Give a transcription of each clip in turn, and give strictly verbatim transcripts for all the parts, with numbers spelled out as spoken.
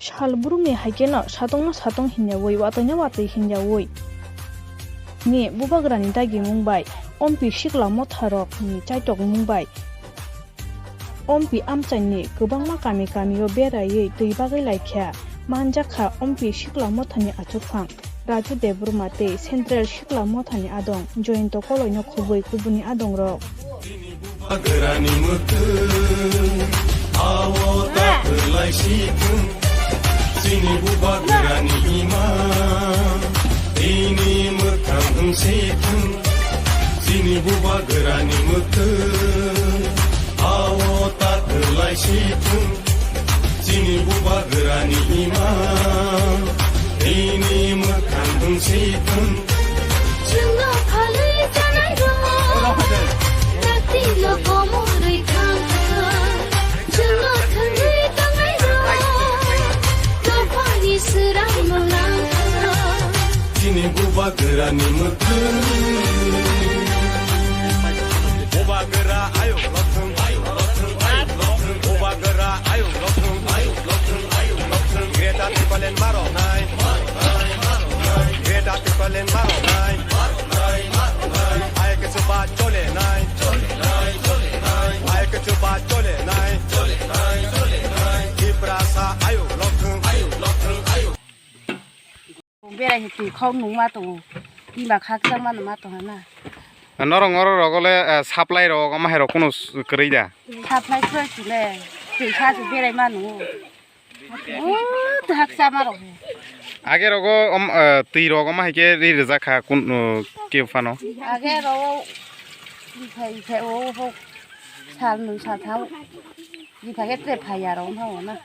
Sal brumni hai kheno satongno satong hinyawi, watwino watwi hinyawi ni bubagrani dagimung bai, ompi sikla motharokni chaitokmung bai, ompi amchaini kwbangma kami kamio beraiwi twi bagwi laikha. Manjakha ompi sikla mothani achukphang Raju Debbarma tei Central sikla mothani adong Jayanta Koloino khobwi kubuni adongrok. Bubagrani mwkhwng, awo ta kwlai si thung. Chini bubagrani ima, ini mwkhang wng si thung. Chini bubagrani mwkhwng, awo ta kwlai si thung. Chini bubagrani ima, ini mwkhang wng si thung. Chwngno phalwi chanai rok, taktino komorwi thang thang. Chwngno thangwi tangnai rok, dophani swrang mwlang thang. Chini bubagrani mwkhwng. Bubagra ayuk lothung, ayuk lothung, ayuk lothung. Bubagra ayuk lothung, ayuk lothung, ayuk lothung. Greater Tipraland maro nai, maro nai, maro nai. Greater Tipraland maro nai, maro nai, maro nai. Ayuk chuba chole nai, chole nai, chole nai. Ayuk chuba chole nai, chole nai, chole nai. Tiprasa ayuk lothung, ayuk lothung, ayuk. Berai he twi khok nungma tongo. Tima khakchangma nungma tongo na. Norok oro rogo le, eh, supply rok omo hai rok kunu s-, kwrwi da? Supply kwrwi chile. Twi kha se berai ma nungo. O, twi hakchama rok he. Age rogo om, eh, twi rok omo hai khe ri rijak kha kun, eh, ke phano? Age rogo ithai ithai o ho sal nung sal thang. Ithai khe tre phai ya rok no na.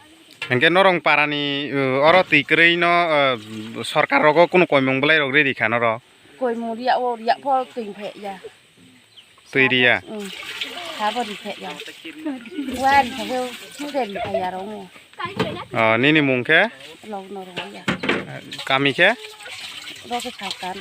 Hingke norong parani, uh, oro twi kwrwi no, uh, sorkar rogo kunu koimung bwlai rok riri kha norok? Koimung riya o, riya pho twi phai ya. Twi riya? Mm. Sabo ri phai ya. Wa ri phai o, sure ri phai ya rong o. Oh, nini mung khe? Log no rong ya. Kami khe? Rok khe Salkan.